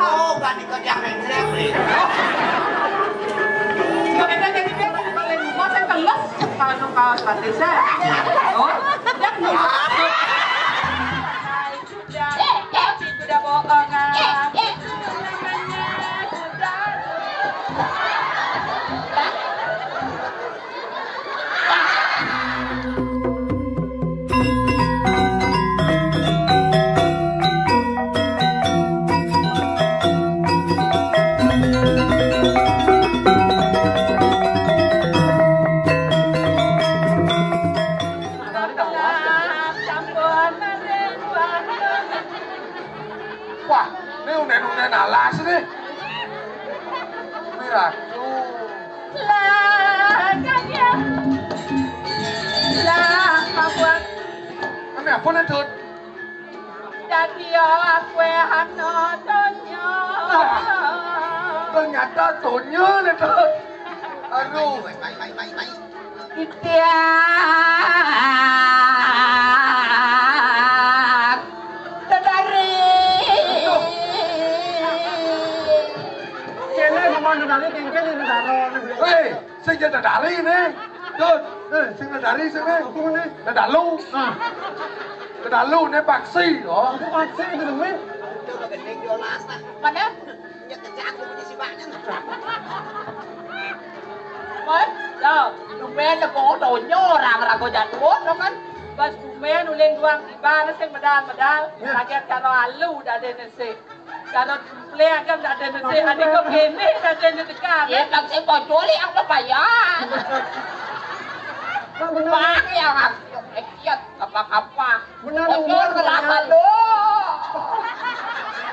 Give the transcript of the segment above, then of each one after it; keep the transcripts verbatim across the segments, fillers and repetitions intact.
Oh, gak dikejar yang sering. Kok kita jadi biar balik rumah saya keles. Kalau kaos batis saya. Oh, udah keluar. Sudah, sudah bohongan. Itu namanya sudah. Wah, ini unen-unen alas ini. Miratu. Lah, kaya. Lah, apa? Ini apa nih, Dut? Dadi ya aku hana donya. Ternyata donya nih, Dut. Aduh. Mai, mai, mai, mai. Titiang Dedari. Kene ngomong Dedari, kengken ini Daro. Hei, sing jeneng Dedari ne. Dut, eh, sing Dedari sing ne. Apa ne? Dedalu. Ah. Dedalu ne paksi, oh. Apa paksi itu, Min? Coba gending diolas, nah. Mana? Woi, ya, tumben lego donya ora ngerago jadwal, no kan. Pas tumben uling doang tiba, sing medal-medal, iya, kaget karo alu, dak ada nasi. Karo temple aja dak ada nasi, adi kok kene, dak ada nasi tekan. Ya, kan sing bocor, yang kebayang. Nah, bener. Bang, ya, Mas, ya, apa-apa. Bener, bocor, bener, kelas bener. Alu.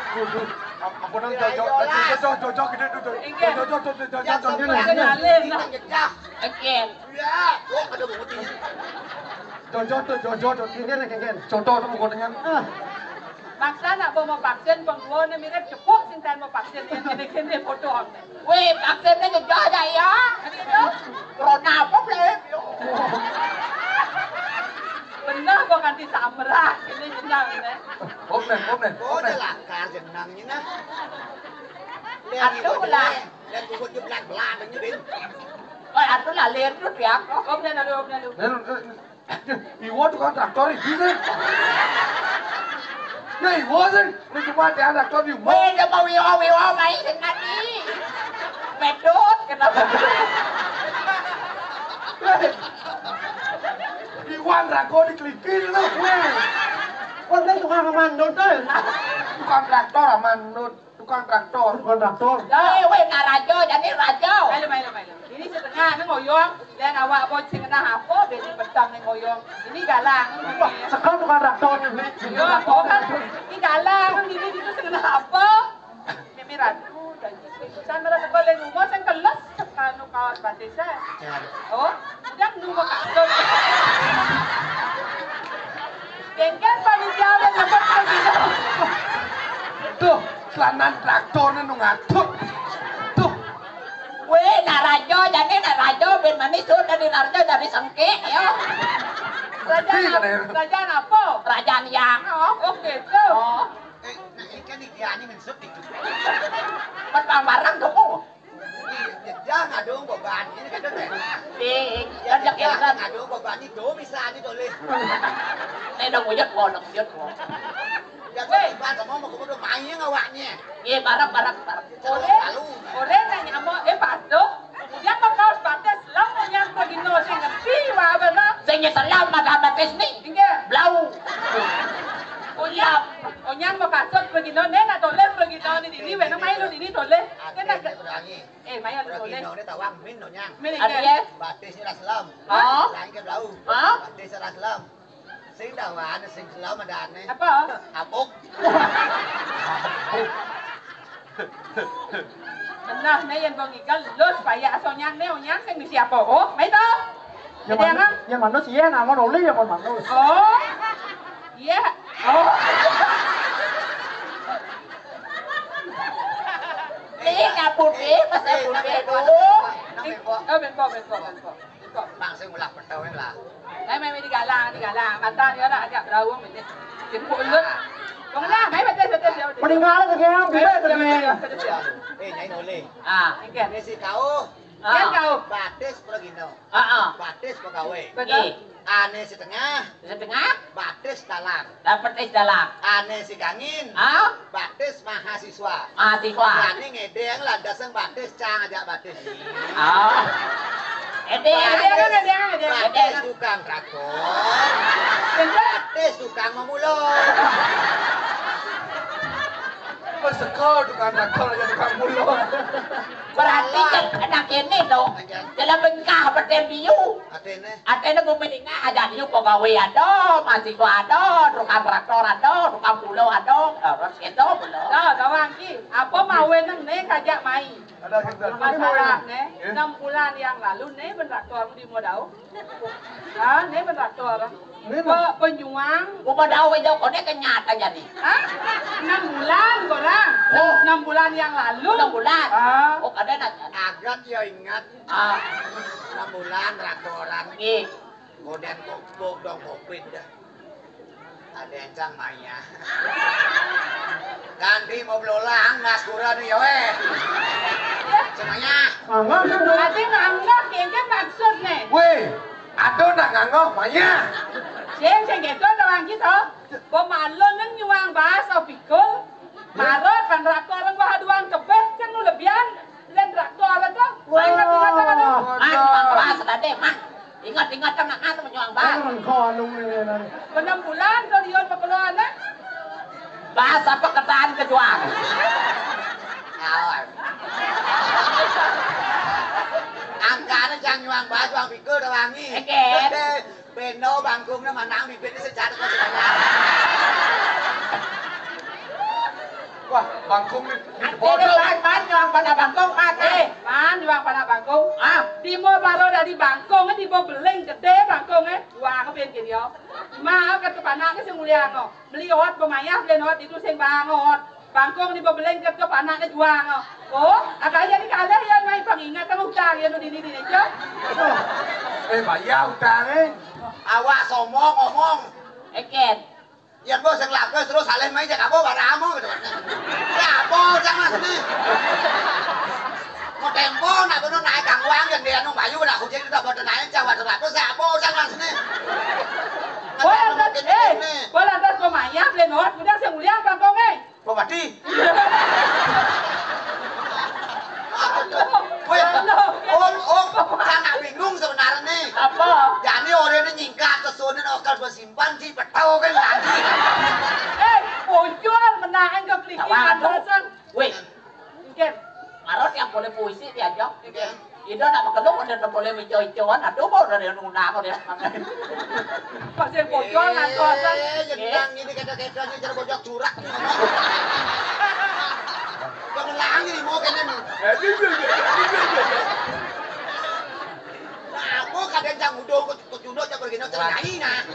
Duh, duh. Am-, ampun, Nang, Jojo. Jojo, Jojo, Jojo, gede, Jojo. Inggih. Jojo, Jojo, Jojo, Jojo. Kenalin, nah. Oke. Ya, kok ada bungut ini? Jojo, tuh, Jojo, tuh. Kengken, kengken. Jojo, tuh, pokoknya. Ah. Maksa nak mau vaksin, pengguane mirip jepuk, sing saya mau vaksin, yang kene-kene foto. Weh, vaksinnya Jojo aja, ya. Corona apa, Blek? Bener, gua ganti samrak. Ini jenang, ini. Om, Nen, om, Nen, om, Nen. Udah lah, kar jenang ini, nah. Lihat, aduh, lah. Lihat, gua jeblak-blak ini, Bin. Oh, aduh, lah, lihat tuh, ya. Om, Nen, aduh, Om, Nen, aduh. Nen, eh, iwo tukang traktor iki sih. Ya, iwo sih. Ini cuma ada traktor di rumah. Weh, dia mau iwo, iwo, main sing tadi. Medot, kenapa? Iwan Rako dikeliki lu. Weh. Wah, dia tukang mandut, eh. Tukang traktor, mandut. Tukang traktor. Tukang traktor. Lah, weh, nak raja, jane raja. Melu, melu, melu. Ini setengah, ini ngoyong. Dan awak apa sing kena apa, beli petang ning ngoyong. Ini galang, ini. Wah, sekarang tukang traktor, ini. Yo, bukan. Ini galang, ini, ini sing kena apa? Mimi Ratu, janji. Kan merasa balik rumah, sing keles, anu kaos batis, eh. Ya. Oh, udah nunggu kasut. Jengkel panitia udah nyebut ke sini. Tuh, celana traktornya nu ngatut. Tuh. Weh, nak raja, jane nak raja, ben manis tuh dari raja dari sengke, ya. Kerajaan, iya, ap-, katanya. Kerajaan apa? Kerajaan yang, oh. Oh, gitu. Oh. Eh, nah, ini kan dia ini mensut itu. Kan barang tuh, oh. Iya, jangan dong, beban. Ini kan tuh, eh. Iya, kerja jangan dong, beban itu bisa aja tulis. Nek dong, uyut, dong, uyut, dong. Ya, weh. Beban sama mau kudu main awaknya. Iya, bareng, bareng, bareng. Oleh, oleh nanya mau, eh, pas tuh. Kemudian kok kaos batis, lah mau yang pergi no, sing ngerti, wah, apa, no? Sing nyeselam, ada batis nih. Iya. Blau. Onyang, onyang mau kasut pergi no, nek nak toleh pergi no, ini, ini, wena main lo, ini toleh. Nek nak, eh, main lo toleh. Pergi no, ini tawang, min, onyang. Min, iya. Batis ini ras selam. Oh. Lain ke blau. Oh. Batis ras selam. Sing dawane sing selam adane. Apa? Apuk. Benah ne yen wong ikel lus paya asonyang ne onyang sing misi apa? Oh, mai to. Ya. Jadi manus, emang? Ya manus iya, namun oli ya pun manus. Oh. Iya. Oh. Ini ngabut, eh, pas ngabut, eh, tuh. Nang bengkok. Oh, bengkok, bengkok, bengkok. Langsung ulah petau lah. Lah, meh digalang, digalang. Mata dia lah agak berauh ini. Jemput lu. Wong lah, ayo batis, batis, ya, batis. Meninggal ke kene, ayo, bibit ke kene. Batis, batis, ya. Eh, Nyai Nolih. Ah. Oke. Ini si kau. Ah. Kan kau. Batis pergino. Ah, ah. Batis pegawai. Betul. Ane setengah. Setengah. Batis dalang. Dapat es dalang. Ane si kangin. Ah. Batis mahasiswa. Mahasiswa. Ane ngedeng lantas batis cang aja batis. Ah. Edeng, edeng, edeng, edeng, edeng. Batis tukang traktor. Batis tukang memulung. Kok sekolah tukang traktor aja tukang mulung. Berarti kan anak ini dong. Dalam bengkah beten biu. Atene. Atene bumi ningah aja biu pegawai ada, mahasiswa ada, tukang traktor ada, tukang pulau ada, terus itu belum. Dah, kawan ki, apa mawe neng ne kajak mai? Ada kita. Masalah ne, enam bulan yang lalu ne bentraktor di Modau. Ha, ne bentraktor. Pe-, penyuang. Gua mau tahu itu kok dia kenyata jadi. Hah? Enam bulan korang. Oh. Enam bulan yang lalu. Enam bulan. Ah. Oh, ada nak. Agat ya ingat. Ah. Enam bulan traktoran. Nggih. Kemudian kok dong covid dah. Ada yang cang maya. Ganti mau belolang, ngas kurang nih, ya, weh. Semuanya. Nganggah, sing. Ati nganggah, kengken maksud nih. Weh, aduh nak nganggah, maya. Sing, sing gitu doang gitu. Pemalon nang nyuang bahasa pikul. Marot kan rakor nang wah duang kebeh, kan lu lebihan. Len rakor itu. Wah. Ingat, ingat, ingat. Mas, Mas, Mas, tadi, Mas. Ingat, ingat, kan nak ngat menyuang bahas. Orang kau anu ni, ni, ni. Enam bulan kau lihat pekeluaran, eh? Bahas apa ketaan kejuang? Awas. Angkane jang nyuang bahas, bang pikul dah wangi. Eket. Beno bangkungnya manang bibitnya sejadah kau sejadah. Wah, bangkung ni. Bodoh. Pan, pan, nyuang pada bangkung, pan, eh. Pan, nyuang pada bangkung. Ah. Timo baru dari bangkung, timo beling gede bangkung, eh. Wah, aku pengen kiri, yo. Ma, aku ke panak ke sing mulia, no. Beli ot, pemayah, beli ot, itu sing bangot. Bangkung di beling ke panak ke juang, no. Oh, agak jadi kalah ya, main pengingat, kamu utang ya, no, dini, dini, jo. Eh, bayar utang, eh. Awak sombong ngomong. Eket. Yen bos sing lapis terus saleh mai cek apa barang amo gitu. Ya apa sing mas ini? Mau tempo nak kono naik kangwang yang dia nung bayu nak kucing kita boten naik Jawa terus apa sing mas ini? Bola atas, eh, bola atas pemayah, lenot, udah sing mulia bangkong, eh. Bupati. Weh, om, om, kan nak bingung sebenarnya. Apa? Jani orang ini nyingkat ke sini, okel besimpan si betul kan lagi. Eh, muncul menang ke peliki. Tawa, pantesan. Weh. Mungkin. Marot yang boleh puisi diajak. Mungkin. Ida nak makan tu, dia tak boleh mencoi-coian. Aduh, mau dari anu nak, mau dia makan. Pasal bocor, nak kau asal. Eh, yang bilang ini kata-katanya cara bocor curak ni. Kau melang ni, mau kena ni. Nah, aku kadang cang udah, aku, aku cunduk, cang pergi, cang lain, nah.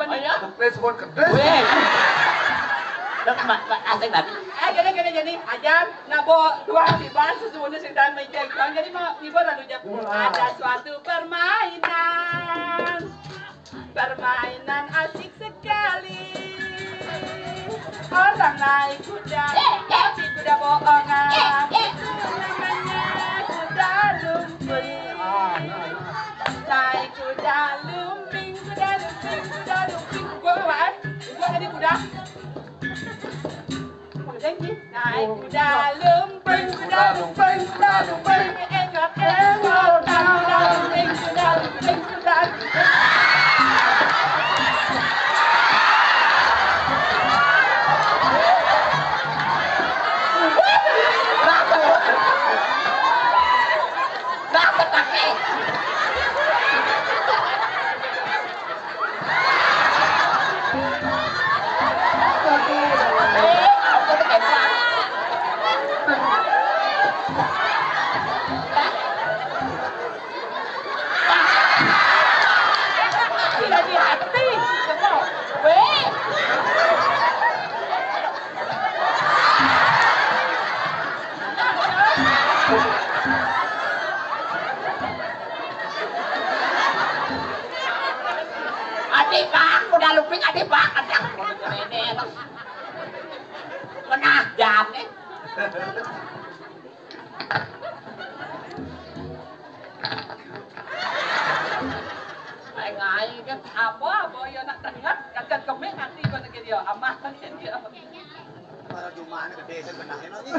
Bener. Kedes, pun kedes. Weh. Dah, mak, mak, asing dah. Eh, gini, gini, gini. Ajar, nak bawa dua kali bahas, sesungguhnya sing dan meja ikon. Jadi mau ngibur lalu jam. Wah. Ada suatu permainan. Permainan asik sekali. Orang naik kuda, eh, eh, tapi kuda bohongan. Eh, eh. Itu namanya kuda lumping. Ah, nah, nah. Naik kuda lumping, kuda lumping, kuda lumping. Gua, gua, eh. Gua tadi kuda. Kuda ni. Naik kuda lumping, kuda lumping, kuda lumping. Engok, engok, kuda lumping, kuda lumping, kuda lumping. Ai ngai kan apa, apa ya nak dengar, kagak kemik nanti kau nak dia, amah kan dia. Para jumahne gedhe sing benehne no iki.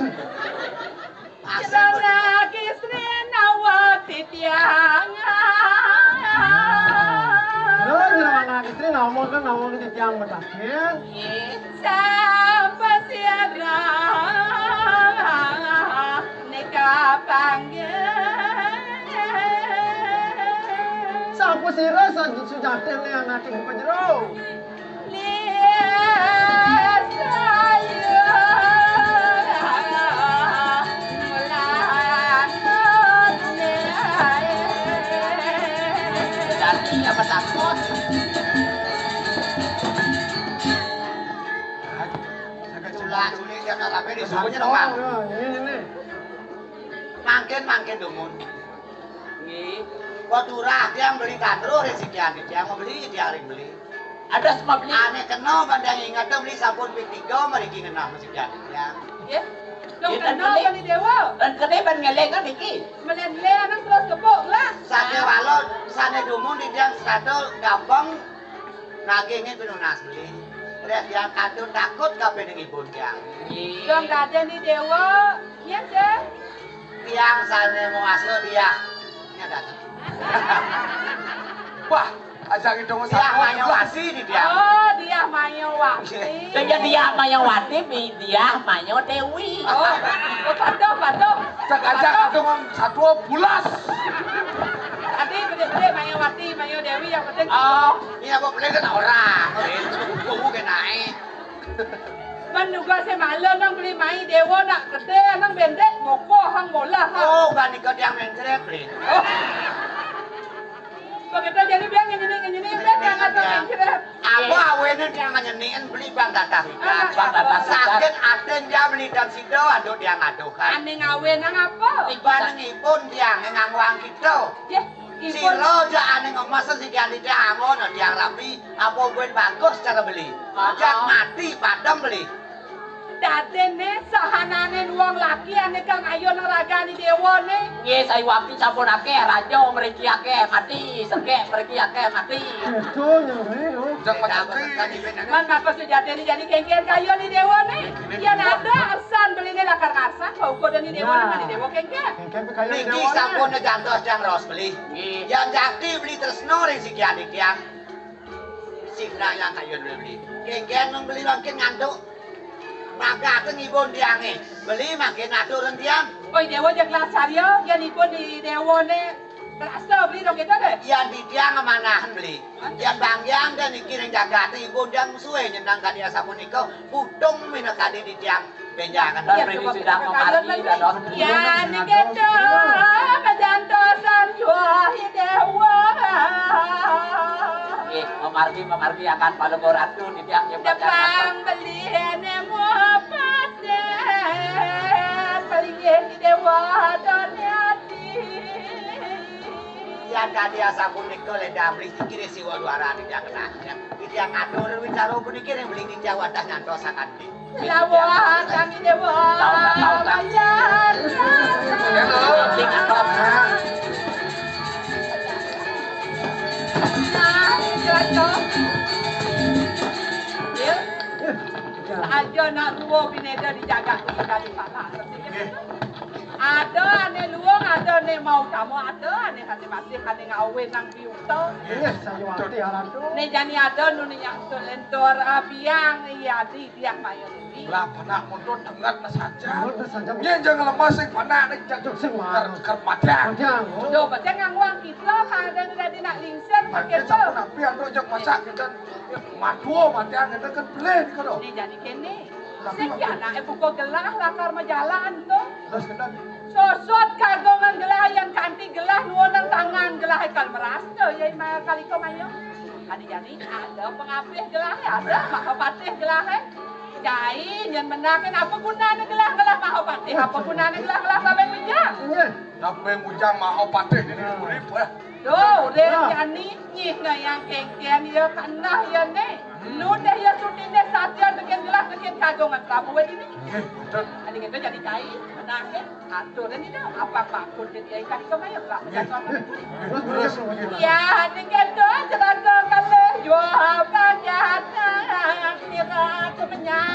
Asik. Sira lagi sri nawati tiang. Lho, nyerang anak istri ngomong kan ngomong di tiang betahnya. Sapa sira nika panggih. Sapa sira sa-, sujatine anake buka jero? Culak-culik dia kabeh disuruhnya dong, Bang. Oh, ya, ini, ini. Mangkin, mangkin, dumun. Nggih. Kok turah tiang beli katruh rezeki ane tiang mau beli, tiang ring beli. Ada semua beli. Ane kena bandang ingat beli sampun ping tiga mriki ngenah rezeki ane tiang. Nggih. Dong kena beli dewa. Dan kene ban ngelengan iki. Melen le anak terus kepok lah. Sate walon, sane dumun di tiang serato gampang nagingin pinunas beli. Rek tiang katut takut kabeh ning ibun tiang. Dong kaden di dewa. Iya, Cek. Tiang sane mau asli dia. Nya dateng. Wah, aja ngidong. Diah Mayawati di Diah. Oh, Diah Mayawati. Sing ya Diah Mayawati, mi-, Diah Mayo Dewi. Oh, oh, patuh, patuh. Cek aja kadung satu bulas. Tadi gede-gede Mayawati, Mayo Dewi yang penting. Oh, iya, kok boleh kan orang. Itu buku kena. Man juga sing malu nang beli mai dewa nak gede, nang bendek, ngoko, hang bola, ha. Oh, gak nikah tiang mencret, Bli. Oh. Begitu jadi biar ngene-ngene, biar jangan tuh mencret. Apa awene tiang nyenin beli bang tatah. Ah, bang tatah. Sakit aten dia beli dan sido, aduh dia ngaduhan. Ane ngawe nang apa? Iban ngipun tiang ngangwang kita. Sira aja ane ngemes sing dianti tiang ngono tiang rabi, apa buin bagus cara beli. Aja mati padem beli. Dadene sahanane wong laki ane kang ayo nang ragane dewane. Nggih, saiwakti sampun akeh, raja mriki akeh mati, sekek mriki akeh mati. Itu yang beli, oh. Jang mati. Man bagus sejatine jadi kengken kayo ni dewane. Yen ada arsan beline lakar ngarsan, kok uko dene dewane mani dewa kengken. Kengken kayo ni dewa. Niki sampun jantos jang ros beli. Nggih. Yang jakti beli tresno ring siki adik tiang. Sing nang yang kayu beli. Kengken nang beli mangkin ngantuk. Maka aku ngibun tiange. Beli mangkin atur tiang. Oi dewa jak kelas carya, yen ibun di dewane. Kelas to beli dong kita deh. Yen di tiang manahan beli. Yen banggiang dan iki ring jagate ibun tiang suwe nyenang kadi asapunika. Putung minakadi di tiang. Benjangan. Iya, mriki coba sudah kita memargi kaget, dan Mas. Ya, niki to, pajantosan juahi dewa. Nggih, memargi, memargi akan Palungguh Ratu di tiang nyebat. Depang beli nemu paten, beli dewa donyati. Ya, tadi asapunika le damri kiri siwa luaran di tiang kenanya. Di tiang ngatur wicara puniki ring beli di tiang wadah nyantosaken. Lawuhan kami dewa. Tahu, tahu, tahu. Bayar. Nah, jatuh. Ya. Saja nak ruwa bineda di jagat kuwi kali salah. Ada ane luwung, ada ane mau tamu, ada ane hati masih ane ngawe nang Iya, saya wati aran tuh. Né jani ada nu né nyak lentur abiang iya di dia mayo ini. Lah panak mundut dengat na saja. Mundut na saja. Yén jeng lemah sing panak né jatuh sing mah. Ker matiang. Matiang. Yo, pasti nganguang kita kadang dadi nak lingsir pakai tuh. Sampun api anu jeng masak kita. Maduo matiang kita kan beli di kono. Né jani kéné. Sing ya anake buka gelah lakar majalan to. Terus kena. Sosot kagungan gelah yang kanti gelah nuwun nang tangan gelah kal meras to ya maya kaliko mayo. Kadi jani ada pengapih gelah ada mahapatih gelah. Jai nyen menake apa gunane gelah gelah mahapatih apa gunane gelah gelah babeng ujang. Babeng ujang mahapatih ini urip. Tuh, udah jani nyih na yang kengken ya kanah ya ne. Lu deh ya, suti deh, saja dengan jelas dengan kagungan kamu ini. Ada kita jadi cai, menangis, atur ini dah, apa-apa, atur jadi cai kami kemarin, Pak. Terus, terus. Ya, dengan tu, celaka kami, jua apa jahat, kira sebenarnya.